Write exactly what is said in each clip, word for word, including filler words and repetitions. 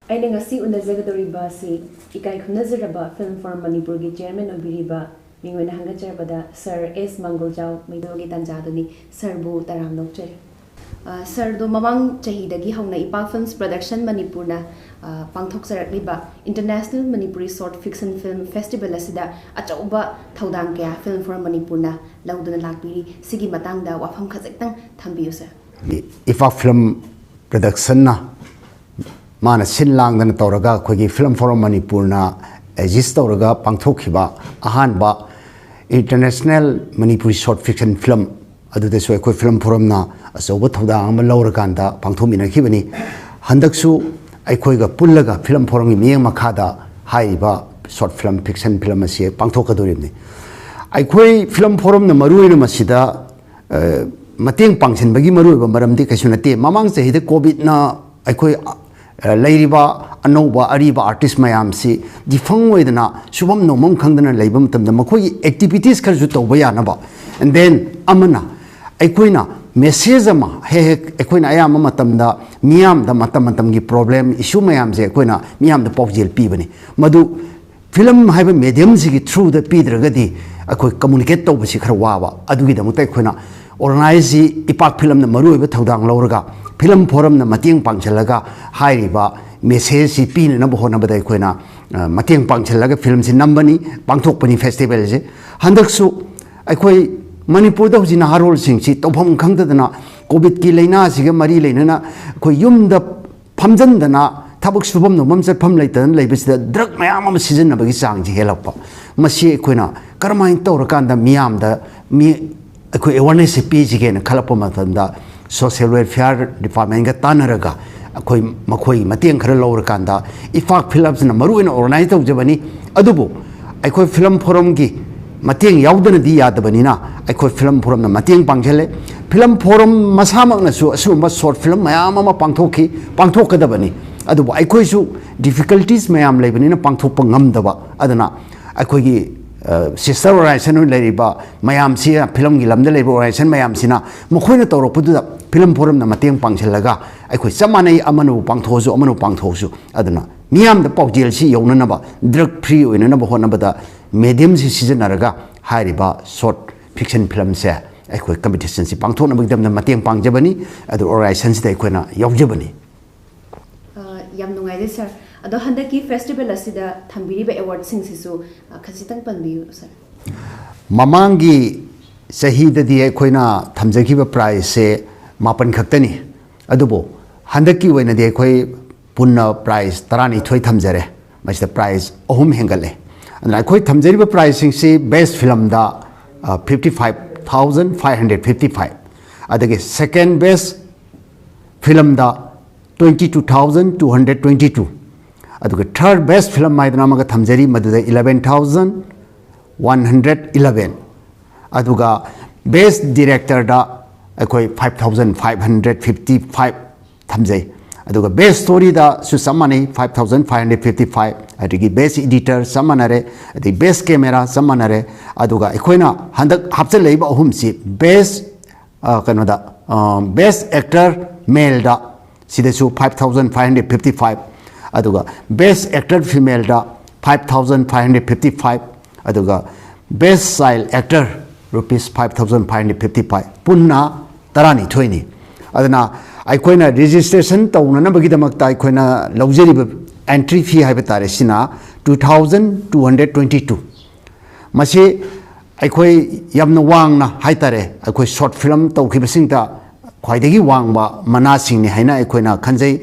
ꯑꯩꯅ ꯉꯁꯤ ꯎꯅꯖꯒꯗꯧꯔꯤꯕ ꯑꯁꯤ ꯏꯀꯥꯏ ꯈꯨꯝꯅꯖꯔꯕ Film Forum ꯃꯅꯤꯄꯨꯔꯒꯤ chairman ꯑꯣꯏꯕꯤꯔꯤꯕ ꯃꯤꯡ ꯑꯣꯏꯅ ꯍꯪꯒꯠꯆꯔꯛꯄꯗ Sir S ꯃꯪꯒꯣꯜꯖꯥꯎ ꯃꯩꯗꯣꯒꯤ ꯇꯥꯟꯖꯥꯗꯨꯅꯤ꯫ Sirꯕꯨ ꯇꯔꯥꯝꯅ ꯑꯣꯛꯆꯔꯤ꯫ ꯑ, Sirꯗꯣ ꯃꯃꯥꯡ ꯆꯍꯤꯗꯒꯤ ꯍꯧꯅ ꯏꯄꯥꯛ Films Production ꯃꯅꯤꯄꯨꯔꯅ, ꯑ, ꯄꯥꯡꯊꯣꯛꯆꯔꯛꯂꯤꯕ International Manipuri Short Fiction Film Festival ꯑꯁꯤꯗ ꯑꯆꯧꯕ ꯊꯧꯗꯥꯡ ꯀꯌꯥ Film Forum ꯃꯅꯤꯄꯨꯔꯅ ꯂꯧꯗꯨꯅ ꯂꯥꯛꯄꯤꯔꯤ꯫ ꯁꯤꯒꯤ ꯃꯇꯥꯡꯗ ꯋꯥꯐꯝ ꯈꯖꯤꯛꯇꯪ ꯊꯝꯕꯤꯌꯨ, Sir꯫ ꯏꯄꯥꯛ Film Productionꯅ ꯃꯥꯅ ꯁꯤꯟ ꯂꯥꯡꯗꯅ ꯇꯧꯔꯒ ꯑꯩꯈꯣꯏꯒꯤ Film Forum ꯃꯅꯤꯄꯨꯔꯅ ꯑꯦꯖꯤꯁ ꯇꯧꯔꯒ ꯄꯥꯡꯊꯣꯛꯈꯤꯕ ꯑꯍꯥꯟꯕ International Manipuri Short Fiction Film ꯑꯗꯨꯗꯁꯨ ꯑꯩꯈꯣꯏ Film Forumꯅ ꯑꯆꯧꯕ ꯊꯧꯗꯥꯡ ꯑꯃ ꯂꯧꯔꯀꯥꯟꯗ ꯄꯥꯡꯊꯣꯛꯃꯤꯟꯅꯈꯤꯕꯅꯤ꯫ ꯍꯟꯗꯛꯁꯨ ꯑꯩꯈꯣꯏꯒ ꯄꯨꯜꯂꯒ Film Forumꯒꯤ ꯃꯤꯠꯌꯦꯡ ꯃꯈꯥꯗ ꯍꯥꯏꯔꯤꯕ short film, fiction film ꯑꯁꯤ ꯄꯥꯡꯊꯣꯛꯀꯗꯧꯔꯤꯕꯅꯤ꯫ ꯑꯩꯈꯣꯏ Film Forumꯅ ꯃꯔꯨꯑꯣꯏꯅ ꯃꯁꯤꯗ, ꯑ, ꯃꯇꯦꯡ ꯄꯥꯡꯁꯤꯟꯕꯒꯤ ꯃꯔꯨꯑꯣꯏꯕ ꯃꯔꯝꯗꯤ ꯀꯩꯁꯨ ꯅꯠꯇꯦ꯫ ꯃꯃꯥꯡ ꯆꯍꯤꯗ COVIDꯅ ꯑꯩꯈꯣꯏ, ꯑ, ꯂꯩꯔꯤꯕ ꯑꯅꯧꯕ ꯑꯔꯤꯕ artist ꯃꯌꯥꯝꯁꯤ defunct ꯑꯣꯏꯗꯅ ꯁꯨꯐꯝ ꯅꯣꯝꯐꯝ ꯈꯪꯗꯅ ꯂꯩꯕ ꯃꯇꯝꯗ ꯃꯈꯣꯏꯒꯤ activities ꯈꯔꯁꯨ ꯇꯧꯕ ꯌꯥꯅꯕ, and then ꯑꯃꯅ ꯑꯩꯈꯣꯏꯅ message ꯑꯃ ꯍꯦꯛ ꯍꯦꯛ ꯑꯩꯈꯣꯏꯅ ꯑꯌꯥꯝꯕ ꯃꯇꯝꯗ ꯃꯤꯌꯥꯝꯗ ꯃꯇꯝ ꯃꯇꯝꯒꯤ problem, issue ꯃꯌꯥꯝꯁꯦ ꯑꯩꯈꯣꯏꯅ ꯃꯤꯌꯥꯝꯗ ꯄꯥꯎꯖꯦꯜ ꯄꯤꯕꯅꯤ꯫ ꯃꯗꯨ film ꯍꯥꯏꯕ mediumꯁꯤꯒꯤ throughꯗ ꯄꯤꯗ꯭ꯔꯒꯗꯤ ꯑꯩꯈꯣꯏ communicate ꯇꯧꯕꯁꯤ ꯈꯔ ꯋꯥꯕ꯫ ꯑꯗꯨꯒꯤꯗꯃꯛꯇ ꯑꯩꯈꯣꯏꯅ organizeꯁꯤ ꯏꯄꯥꯛ Filmꯅ ꯃꯔꯨꯑꯣꯏꯕ ꯊꯧꯗꯥꯡ ꯂꯧꯔꯒ Film Forumꯅ ꯃꯇꯦꯡ ꯄꯥꯡꯁꯤꯜꯂꯒ ꯍꯥꯏꯔꯤꯕ messageꯁꯤ ꯄꯤꯅꯅꯕ ꯍꯣꯠꯅꯕꯗ ꯑꯩꯈꯣꯏꯅ, ꯑ, ꯃꯇꯦꯡ ꯄꯥꯡꯁꯤꯜꯂꯒ filmꯁꯤ ꯅꯝꯕꯅꯤ, ꯄꯥꯡꯊꯣꯛꯄꯅꯤ festivalꯁꯦ꯫ ꯍꯟꯗꯛꯁꯨ ꯑꯩꯈꯣꯏ ꯃꯅꯤꯄꯨꯔꯗ ꯍꯧꯖꯤꯛ ꯅꯍꯥꯔꯣꯜꯁꯤꯡꯁꯤ ꯇꯧꯐꯝ ꯈꯪꯗꯗꯅ COVIDꯀꯤ ꯂꯥꯏꯅꯥꯁꯤꯒ ꯃꯔꯤ ꯂꯩꯅꯅ ꯑꯩꯈꯣꯏ ꯌꯨꯝꯗ ꯐꯝꯖꯟꯗꯅ ꯊꯕꯛ ꯁꯨꯐꯝ ꯅꯣꯝꯐꯝ ꯆꯠꯐꯝ ꯂꯩꯇꯗꯅ ꯂꯩꯕꯁꯤꯗ drug ꯃꯌꯥꯝ ꯑꯃ ꯁꯤꯖꯤꯟꯅꯕꯒꯤ ꯆꯥꯡꯁꯤ ꯍꯦꯜꯂꯛꯄ꯫ ꯃꯁꯤ ꯑꯩꯈꯣꯏꯅ ꯀꯔꯝꯍꯥꯏꯅ ꯇꯧꯔꯀꯥꯟꯗ ꯃꯤꯌꯥꯝꯗ ꯃꯤ, ꯑꯩꯈꯣꯏ awarenessꯁꯦ ꯄꯤꯁꯤꯒꯦꯅ ꯈꯜꯂꯛꯄ ꯃꯇꯝꯗ Social Welfare Departmentꯀ ꯇꯥꯟꯅꯔꯒ ꯑꯩꯈꯣꯏ ꯃꯈꯣꯏꯒꯤ ꯃꯇꯦꯡ ꯈꯔ ꯂꯧꯔꯀꯥꯟꯗ ꯏꯄꯥꯛ Filmꯁꯤꯅ ꯃꯔꯨꯑꯣꯏꯅ organize ꯇꯧꯖꯕꯅꯤ꯫ ꯑꯗꯨꯕꯨ ꯑꯩꯈꯣꯏ Film Forumꯒꯤ ꯃꯇꯦꯡ ꯌꯥꯎꯗꯅꯗꯤ ꯌꯥꯗꯕꯅꯤꯅ ꯑꯩꯈꯣꯏ Film Forumꯅ ꯃꯇꯦꯡ ꯄꯥꯡꯁꯤꯜꯂꯦ꯫ Film Forum ꯃꯁꯥꯃꯛꯅꯁꯨ ꯑꯁꯤꯒꯨꯝꯕ short film ꯃꯌꯥꯝ ꯑꯃ ꯄꯥꯡꯊꯣꯛꯈꯤ, ꯄꯥꯡꯊꯣꯛꯀꯗꯕꯅꯤ꯫ ꯑꯗꯨꯕꯨ ꯑꯩꯈꯣꯏꯁꯨ difficulties ꯃꯌꯥꯝ ꯂꯩꯕꯅꯤꯅ ꯄꯥꯡꯊꯣꯛꯄ ꯉꯝꯗꯕ꯫ ꯑꯗꯨꯅ ꯑꯩꯈꯣꯏꯒꯤ, ꯑ, sister organization ꯑꯣꯏꯅ ꯂꯩꯔꯤꯕ ꯃꯌꯥꯝꯁꯤ, filmꯒꯤ ꯂꯝꯗ ꯂꯩꯔꯤꯕ organization ꯃꯌꯥꯝꯁꯤꯅ ꯃꯈꯣꯏꯅ ꯇꯧꯔꯛꯄꯗꯨꯗ Film Forumꯅ ꯃꯇꯦꯡ ꯄꯥꯡꯁꯤꯜꯂꯒ ꯑꯩꯈꯣꯏ ꯆꯞ ꯃꯥꯟꯅꯩ, ꯑꯃꯅꯕꯨ ꯄꯥꯡꯊꯣꯛꯑꯁꯨ, ꯑꯃꯅꯕꯨ ꯄꯥꯡꯊꯣꯛꯑꯁꯨ꯫ ꯑꯗꯨꯅ ꯃꯤꯌꯥꯝꯗ ꯄꯥꯎꯖꯦꯜꯁꯤ ꯌꯧꯅꯅꯕ, drug free ꯑꯣꯏꯅꯅꯕ ꯍꯣꯠꯅꯕꯗ mediumꯁꯤ ꯁꯤꯖꯤꯟꯅꯔꯒ ꯍꯥꯏꯔꯤꯕ short fiction filmꯁꯦ ꯑꯩꯈꯣꯏ competitionꯁꯤ ꯄꯥꯡꯊꯣꯛꯅꯕꯒꯤꯗꯃꯛꯇ ꯃꯇꯦꯡ ꯄꯥꯡꯖꯕꯅꯤ꯫ ꯑꯗꯨ organizationꯁꯤꯗ ꯑꯩꯈꯣꯏꯅ ꯌꯥꯎꯖꯕꯅꯤ꯫ ꯑ, ꯌꯥꯝ ꯅꯨꯡꯉꯥꯏꯖꯩ ꯁꯥꯔ꯫ ꯑꯗꯣ ꯍꯟꯗꯛꯀꯤ festival ꯑꯁꯤꯗ ꯊꯝꯕꯤꯔꯤꯕ awardꯁꯤꯡꯁꯤꯁꯨ, ꯑ, ꯈꯖꯤꯛꯇꯪ ꯄꯟꯕꯤꯌꯨ ꯁꯥꯔ꯫ ꯃꯃꯥꯡꯒꯤ ꯆꯍꯤꯗꯗꯤ ꯑꯩꯈꯣꯏꯅ ꯊꯝꯖꯈꯤꯕ prizeꯁꯦ ꯃꯥꯄꯟ ꯈꯛꯇꯅꯤ꯫ ꯑꯗꯨꯕꯨ ꯍꯟꯗꯛꯀꯤ ꯑꯣꯏꯅꯗꯤ ꯑꯩꯈꯣꯏ ꯄꯨꯟꯅ prize ꯇꯔꯥꯅꯤꯊꯣꯏ ꯊꯝꯖꯔꯦ꯫ ꯃꯁꯤꯗ prize ꯑꯍꯨꯝ ꯍꯦꯟꯒꯠꯂꯦ꯫ ꯑꯗꯨꯅ ꯑꯩꯈꯣꯏ ꯊꯝꯖꯔꯤꯕ prizeꯁꯤꯡꯁꯤ best filmꯗ, ꯑ, fifty five thousand five hundred fifty five, ꯑꯗꯒꯤ second best filmꯗ twenty two thousand two hundred twenty two, ꯑꯗꯨꯒ third best film ꯍꯥꯏꯗꯅ ꯑꯃꯒ ꯊꯝꯖꯔꯤ, ꯃꯗꯨꯗ eleven thousand one hundred eleven, ꯑꯗꯨꯒ best directorꯗ ꯑꯩꯈꯣꯏ five thousand five hundred fifty five ꯊꯝꯖꯩ꯫ ꯑꯗꯨꯒ best storyꯗꯁꯨ ꯆꯞ ꯃꯥꯟꯅꯩ, five thousand five hundred fifty five꯫ ꯑꯗꯒꯤ best editor ꯆꯞ ꯃꯥꯟꯅꯔꯦ, ꯑꯗꯒꯤ best camera ꯆꯞ ꯃꯥꯟꯅꯔꯦ꯫ ꯑꯗꯨꯒ ꯑꯩꯈꯣꯏꯅ ꯍꯟꯗꯛ ꯍꯥꯞꯆꯤꯜꯂꯛꯏꯕ ꯑꯍꯨꯝꯁꯤ best, ꯑ, ꯀꯩꯅꯣꯗ, ꯑ, best actor maleꯗ ꯁꯤꯗꯁꯨ five thousand five hundred fifty five, ꯑꯗꯨꯒ best actor femaleꯗ five thousand five hundred fifty five, ꯑꯗꯨꯒ best child actor rupees five thousand five hundred fifty five, ꯄꯨꯟꯅ ꯇꯔꯥꯅꯤꯊꯣꯏꯅꯤ꯫ ꯑꯗꯨꯅ ꯑꯩꯈꯣꯏꯅ registration ꯇꯧꯅꯅꯕꯒꯤꯗꯃꯛꯇ ꯑꯩꯈꯣꯏꯅ ꯂꯧꯖꯔꯤꯕ entry fee ꯍꯥꯏꯕ ꯇꯥꯔꯦ, ꯁꯤꯅ two thousand two hundred twenty two꯫ ꯃꯁꯤ ꯑꯩꯈꯣꯏ ꯌꯥꯝꯅ ꯋꯥꯡꯅ ꯍꯥꯏ ꯇꯥꯔꯦ, ꯑꯩꯈꯣꯏ short film ꯇꯧꯈꯤꯕꯁꯤꯡꯗ ꯈ꯭ꯋꯥꯏꯗꯒꯤ ꯋꯥꯡꯕ ꯃꯅꯥꯁꯤꯡꯅꯤ ꯍꯥꯏꯅ ꯑꯩꯈꯣꯏꯅ ꯈꯟꯖꯩ꯫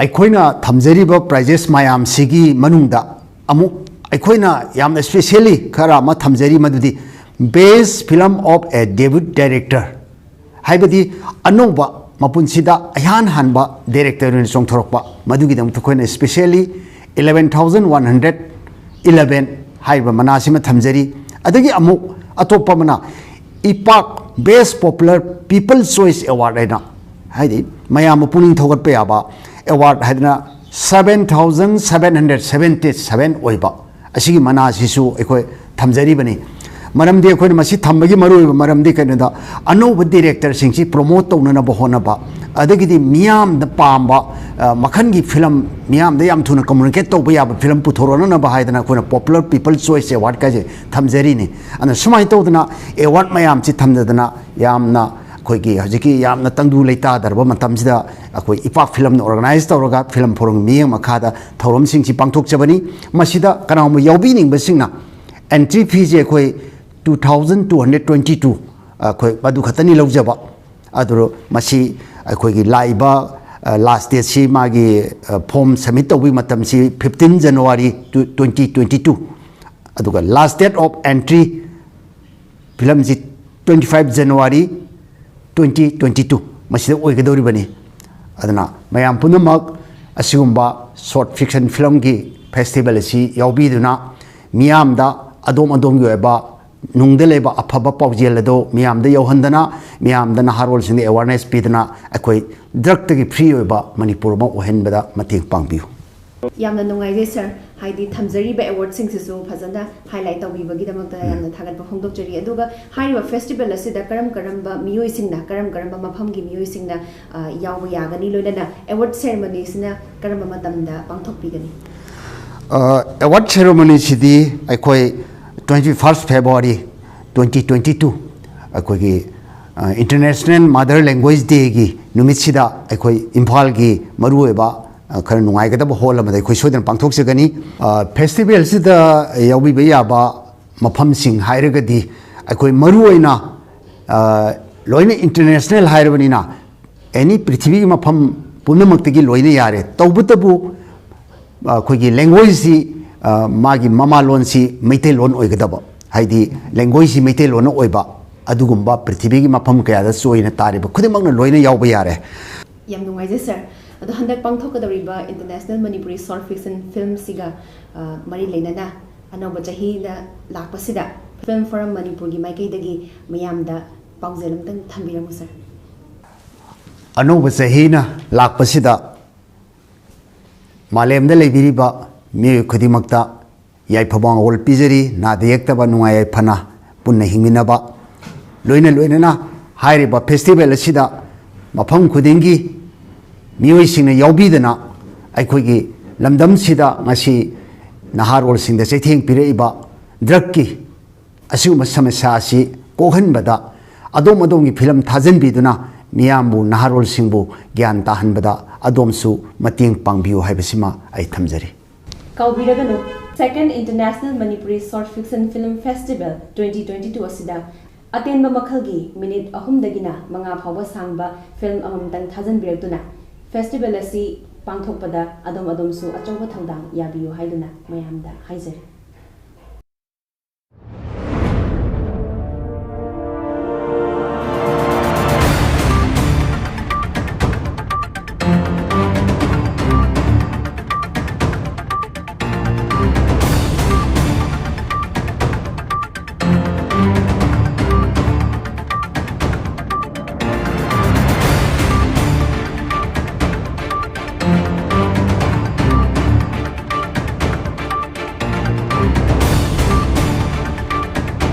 ꯑꯩꯈꯣꯏꯅ ꯊꯝꯖꯔꯤꯕ prizes ꯃꯌꯥꯝꯁꯤꯒꯤ ꯃꯅꯨꯡꯗ ꯑꯃꯨꯛ ꯑꯩꯈꯣꯏꯅ ꯌꯥꯝꯅ specially ꯈꯔ ꯑꯃ ꯊꯝꯖꯔꯤ, ꯃꯗꯨꯗꯤ best film of a debut director, ꯍꯥꯏꯕꯗꯤ ꯑꯅꯧꯕ, ꯃꯄꯨꯟꯁꯤꯗ ꯏꯍꯥꯟ ꯍꯥꯟꯕ director ꯑꯣꯏꯅ ꯆꯣꯡꯊꯣꯔꯛꯄ, ꯃꯗꯨꯒꯤꯗꯃꯛꯇ ꯑꯩꯈꯣꯏꯅ specially eleven thousand one hundred eleven ꯍꯥꯏꯔꯤꯕ ꯃꯅꯥꯁꯤꯃ ꯊꯝꯖꯔꯤ꯫ ꯑꯗꯒꯤ ꯑꯃꯨꯛ ꯑꯇꯣꯞꯄ ꯑꯃꯅ ꯏꯄꯥꯛ Best Popular People Choice Award ꯍꯥꯏꯅ, ꯍꯥꯏꯗꯤ ꯃꯌꯥꯝꯕꯨ ꯄꯨꯛꯅꯤꯡ ꯊꯧꯒꯠꯄ ꯌꯥꯕ award ꯍꯥꯏꯗꯅ seven thousand seven hundred seventy seven ꯑꯣꯏꯕ ꯑꯁꯤꯒꯤ ꯃꯅꯥꯁꯤꯁꯨ ꯑꯩꯈꯣꯏ ꯊꯝꯖꯔꯤꯕꯅꯤ꯫ ꯃꯔꯝꯗꯤ ꯑꯩꯈꯣꯏꯅ ꯃꯁꯤ ꯊꯝꯕꯒꯤ ꯃꯔꯨꯑꯣꯏꯕ ꯃꯔꯝꯗꯤ ꯀꯩꯅꯣꯗ, ꯑꯅꯧꯕ ꯗꯤꯔꯦꯛꯇꯔꯁꯤꯡꯁꯤ ꯄ꯭ꯔꯣꯃꯣꯠ ꯇꯧꯅꯅꯕ ꯍꯣꯠꯅꯕ, ꯑꯗꯒꯤꯗꯤ ꯃꯤꯌꯥꯝꯗ ꯄꯥꯝꯕ ꯑ, ꯃꯈꯜꯒꯤ ꯐꯤꯂꯝ, ꯃꯤꯌꯥꯝꯗ ꯌꯥꯝ ꯊꯨꯅ ꯀꯝꯃꯨꯅꯤꯀꯦꯠ ꯇꯧꯕ ꯌꯥꯕ ꯐꯤꯂꯝ ꯄꯨꯊꯣꯔꯛꯅꯅꯕ ꯍꯥꯏꯗꯅ ꯑꯩꯈꯣꯏꯅ ꯄꯣꯄꯨꯂꯔ ꯄꯤꯄꯜ ꯆꯣꯏꯁ ꯑꯦꯋꯥꯔꯗ ꯀꯥꯏꯁꯦ ꯊꯝꯖꯔꯤꯅꯤ꯫ ꯑꯗꯨꯅ ꯁꯨꯃꯥꯏꯅ ꯇꯧꯗꯅ ꯑꯦꯋꯥꯔꯗ ꯃꯌꯥꯝꯁꯤ ꯊꯝꯖꯗꯅ ꯌꯥꯝꯅ ꯑꯩꯈꯣꯏꯒꯤ ꯍꯧꯖꯤꯛꯀꯤ ꯌꯥꯝꯅ ꯇꯪꯗꯨ ꯂꯩꯇꯥꯗꯔꯕ ꯃꯇꯝꯁꯤꯗ ꯑꯩꯈꯣꯏ ꯏꯄꯥꯛ ꯐꯤꯂꯝꯅ ꯑꯣꯔꯒꯅꯥꯏꯖ ꯇꯧꯔꯒ ꯐꯤꯂꯝ ꯐꯣꯔꯝꯒꯤ ꯃꯤꯠꯌꯦꯡ ꯃꯈꯥꯗ ꯊꯧꯔꯝꯁꯤꯡꯁꯤ ꯄꯥꯡꯊꯣꯛꯆꯕꯅꯤ꯫ ꯃꯁꯤꯗ ꯀꯅꯥꯒꯨꯝꯕ ꯌꯥꯎꯕꯤꯅꯤꯡꯕꯁꯤꯡꯅ ꯑꯦꯟꯇ꯭ꯔꯤ ꯐꯤꯁꯦ ꯑꯩꯈꯣꯏ two thousand two hundred twenty two, ꯑꯩꯈꯣꯏ ꯃꯗꯨ ꯈꯛꯇꯅꯤ ꯂꯧꯖꯕ꯫ ꯑꯗꯨ ꯃꯁꯤ ꯑꯩꯈꯣꯏꯒꯤ ꯂꯥꯛꯏꯕ ꯂꯥꯁ ꯗꯦꯠꯁꯤ, ꯃꯥꯒꯤ ꯐꯣꯔꯝ ꯁꯕꯃꯤꯠ ꯇꯧꯕꯒꯤ ꯃꯇꯝꯁꯤ fifteen January twenty twenty two, ꯑꯗꯨꯒ last date of entry ꯐꯤꯂꯝꯁꯤ twenty five January twenty twenty two ꯃꯁꯤꯗ ꯑꯣꯏꯒꯗꯧꯔꯤꯕꯅꯤ꯫ ꯑꯗꯨꯅ ꯃꯌꯥꯝ ꯄꯨꯝꯅꯃꯛ ꯑꯁꯤꯒꯨꯝꯕ ꯁꯣꯔꯠ ꯐꯤꯛꯁꯟ ꯐꯤꯂꯝꯒꯤ ꯐꯦꯁꯇꯤꯚꯦꯜ ꯑꯁꯤ ꯌꯥꯎꯕꯤꯗꯨꯅ ꯃꯤꯌꯥꯝꯗ ꯑꯗꯣꯝ ꯑꯗꯣꯝꯒꯤ ꯑꯣꯏꯕ ꯅꯨꯡꯗ ꯂꯩꯕ ꯑꯐꯕ ꯄꯥꯎꯖꯦꯜ ꯑꯗꯨ ꯃꯤꯌꯥꯝꯗ ꯌꯧꯍꯟꯗꯅ, ꯃꯤꯌꯥꯝꯗ, ꯅꯍꯥꯔꯣꯜꯁꯤꯡꯗ ꯑꯦꯋꯥꯔꯅꯦꯁ ꯄꯤꯗꯨꯅ ꯑꯩꯈꯣꯏ ꯗ꯭ꯔꯒꯇꯒꯤ ꯐ꯭ꯔꯤ ꯑꯣꯏꯕ ꯃꯅꯤꯄꯨꯔ ꯑꯃ ꯑꯣꯏꯍꯟꯕꯗ ꯃꯇꯦꯡ ꯄꯥꯡꯕꯤꯌꯨ꯫ ꯌꯥꯝꯅ ꯅꯨꯡꯉꯥꯏꯖꯩ ꯁꯥꯔ, ꯍꯥꯏꯗꯤ ꯊꯝꯖꯔꯤꯕ ꯑꯦꯋꯥꯔꯗꯁꯤꯡꯁꯤꯁꯨ ꯐꯖꯅ ꯍꯥꯏꯂꯥꯏꯠ ꯇꯧꯕꯤꯕꯒꯤꯗꯃꯛꯇ ꯌꯥꯝꯅ ꯊꯥꯒꯠꯄ ꯐꯣꯡꯗꯣꯛꯆꯔꯤ꯫ ꯑꯗꯨꯒ ꯍꯥꯏꯔꯤꯕ ꯐꯦꯁꯇꯤꯚꯦꯜ ꯑꯁꯤꯗ ꯀꯔꯝ ꯀꯔꯝꯕ ꯃꯤꯑꯣꯏꯁꯤꯡꯅ, ꯀꯔꯝ ꯀꯔꯝꯕ ꯃꯐꯝꯒꯤ ꯃꯤꯑꯣꯏꯁꯤꯡꯅ, ꯑ, ꯌꯥꯎꯕ ꯌꯥꯒꯅꯤ, ꯂꯣꯏꯅꯅ ꯑꯦꯋꯥꯔꯗ ꯁꯦꯔꯦꯃꯣꯅꯤꯁꯤꯅ ꯀꯔꯝꯕ ꯃꯇꯝꯗ ꯄꯥꯡꯊꯣꯛꯄꯤꯒꯅꯤ? ꯑꯦꯋꯥꯔꯗ ꯁꯦꯔꯦꯃꯣꯅꯤꯁꯤꯗꯤ ꯑꯩꯈꯣꯏ twenty first February twenty twenty two, ꯑꯩꯈꯣꯏꯒꯤ ꯏꯟꯇꯔꯅꯦꯁꯅꯦꯜ ꯃꯥꯗꯔ ꯂꯦꯡꯒ꯭ꯋꯦꯖ ꯗꯦꯒꯤ ꯅꯨꯃꯤꯠꯁꯤꯗ ꯑꯩꯈꯣꯏ ꯏꯝꯐꯥꯜꯒꯤ ꯃꯔꯨꯑꯣꯏꯕ, ꯑ, ꯈꯔ ꯅꯨꯡꯉꯥꯏꯒꯗꯕ ꯍꯣꯜ ꯑꯃꯗ ꯑꯩꯈꯣꯏ ꯁꯣꯏꯗꯅ ꯄꯥꯡꯊꯣꯛꯆꯒꯅꯤ꯫ ꯐꯦꯁꯇꯤꯚꯦꯜꯁꯤꯗ ꯌꯥꯎꯕꯤꯕ ꯌꯥꯕ ꯃꯐꯝꯁꯤꯡ ꯍꯥꯏꯔꯒꯗꯤ ꯑꯩꯈꯣꯏ ꯃꯔꯨꯑꯣꯏꯅ, ꯑ, ꯂꯣꯏꯅ ꯏꯟꯇꯔꯅꯦꯁꯅꯦꯜ ꯍꯥꯏꯔꯕꯅꯤꯅ ꯑꯦꯅꯤ ꯄ꯭ꯔꯤꯊꯤꯕꯤꯒꯤ ꯃꯐꯝ ꯄꯨꯝꯅꯃꯛꯇꯒꯤ ꯂꯣꯏꯅ ꯌꯥꯔꯦ꯫ ꯇꯧꯕꯇꯕꯨ ꯑꯩꯈꯣꯏꯒꯤ ꯂꯦꯡꯒ꯭ꯋꯦꯖꯁꯤ, ꯑ, ꯃꯥꯒꯤ ꯃꯃꯥꯂꯣꯟꯁꯤ ꯃꯩꯇꯩꯂꯣꯟ ꯑꯣꯏꯒꯗꯕ, ꯍꯥꯏꯗꯤ ꯂꯦꯡꯒ꯭ꯋꯦꯖꯁꯤ ꯃꯩꯇꯩꯂꯣꯟꯅ ꯑꯣꯏꯕ, ꯑꯗꯨꯒꯨꯝꯕ ꯄ꯭ꯔꯤꯊꯤꯕꯤꯒꯤ ꯃꯐꯝ ꯀꯌꯥꯗ ꯆꯣꯏꯅ ꯇꯥꯔꯤꯕ ꯈꯨꯗꯤꯡꯃꯛꯅ ꯂꯣꯏꯅ ꯌꯥꯎꯕ ꯌꯥꯔꯦ꯫ ꯌꯥꯝ ꯅꯨꯡꯉꯥꯏꯖꯩ ꯁꯥꯔ꯫ ꯑꯗꯣ ꯍꯟꯗꯛ ꯄꯥꯡꯊꯣꯛꯀꯗꯧꯔꯤꯕ ꯏꯟꯇꯔꯅꯦꯁꯅꯦꯜ ꯃꯅꯤꯄꯨꯔꯤ ꯁꯣꯔꯠ ꯐꯤꯛꯁꯟ ꯐꯤꯂꯝꯁꯤꯒ, ꯑ, ꯃꯔꯤ ꯂꯩꯅꯅ ꯑꯅꯧꯕ ꯆꯍꯤꯗ ꯂꯥꯛꯄꯁꯤꯗ ꯐꯤꯂꯝ ꯐꯣꯔꯝ ꯃꯅꯤꯄꯨꯔꯒꯤ ꯃꯥꯏꯀꯩꯗꯒꯤ ꯃꯌꯥꯝꯗ ꯄꯥꯎꯖꯦꯜ ꯑꯃꯇꯪ ꯊꯝꯕꯤꯔꯝꯃꯨ ꯁꯥꯔ꯫ ꯑꯅꯧꯕ ꯆꯍꯤꯅ ꯂꯥꯛꯄꯁꯤꯗ ꯃꯥꯂꯦꯝꯗ ꯂꯩꯕꯤꯔꯤꯕ ꯃꯤꯑꯣꯏ ꯈꯨꯗꯤꯡꯃꯛꯇ ꯌꯥꯏꯐꯕ ꯃꯪꯒꯣꯜ ꯄꯤꯖꯔꯤ꯫ ꯅꯥꯗ ꯌꯦꯛꯇꯕ, ꯅꯨꯡꯉꯥꯏ ꯌꯥꯏꯐꯅ ꯄꯨꯟꯅ ꯍꯤꯡꯃꯤꯟꯅꯕ, ꯂꯣꯏꯅ ꯂꯣꯏꯅꯅ ꯍꯥꯏꯔꯤꯕ ꯐꯦꯁꯇꯤꯚꯦꯜ ꯑꯁꯤꯗ ꯃꯐꯝ ꯈꯨꯗꯤꯡꯒꯤ ꯃꯤꯑꯣꯏꯁꯤꯡꯅ ꯌꯥꯎꯕꯤꯗꯅ ꯑꯩꯈꯣꯏꯒꯤ ꯂꯝꯗꯝꯁꯤꯗ ꯉꯁꯤ ꯅꯍꯥꯔꯣꯜꯁꯤꯡꯗ ꯆꯩꯊꯦꯡ ꯄꯤꯔꯛꯏꯕ ꯗ꯭ꯔꯒꯀꯤ ꯑꯁꯤꯒꯨꯝꯕ ꯁꯃꯁ꯭ꯌꯥ ꯑꯁꯤ ꯀꯣꯛꯍꯟꯕꯗ ꯑꯗꯣꯝ ꯑꯗꯣꯝꯒꯤ ꯐꯤꯂꯝ ꯊꯥꯖꯤꯟꯕꯤꯗꯨꯅ ꯃꯤꯌꯥꯝꯕꯨ, ꯅꯍꯥꯔꯣꯜꯁꯤꯡꯕꯨ ꯒ꯭ꯌꯥꯟ ꯇꯥꯍꯟꯕꯗ ꯑꯗꯣꯝꯁꯨ ꯃꯇꯦꯡ ꯄꯥꯡꯕꯤꯌꯨ ꯍꯥꯏꯕꯁꯤꯃ ꯑꯩ ꯊꯝꯖꯔꯤ꯫ ꯀꯥꯎꯕꯤꯔꯒꯅꯨ, Second International Manipuri Short Fiction Film Festival twenty twenty-two ꯑꯁꯤꯗ ꯑꯇꯦꯟꯕ ꯃꯈꯜꯒꯤ ꯃꯤꯅꯤꯠ ꯑꯍꯨꯝꯗꯒꯤꯅ ꯃꯉꯥ ꯐꯥꯎꯕ ꯁꯥꯡꯕ ꯐꯤꯂꯝ ꯑꯃꯃꯝꯇꯪ ꯊꯥꯖꯤꯟꯕꯤꯔꯛꯇꯨꯅ ꯐꯦꯁꯇꯤꯚꯦꯜ ꯑꯁꯤ ꯄꯥꯡꯊꯣꯛꯄꯗ ꯑꯗꯣꯝ ꯑꯗꯣꯝꯁꯨ ꯑꯆꯧꯕ ꯊꯧꯗꯥꯡ ꯌꯥꯕꯤꯌꯨ ꯍꯥꯏꯗꯨꯅ ꯃꯌꯥꯝꯗ ꯍꯥꯏꯖꯔꯤ꯫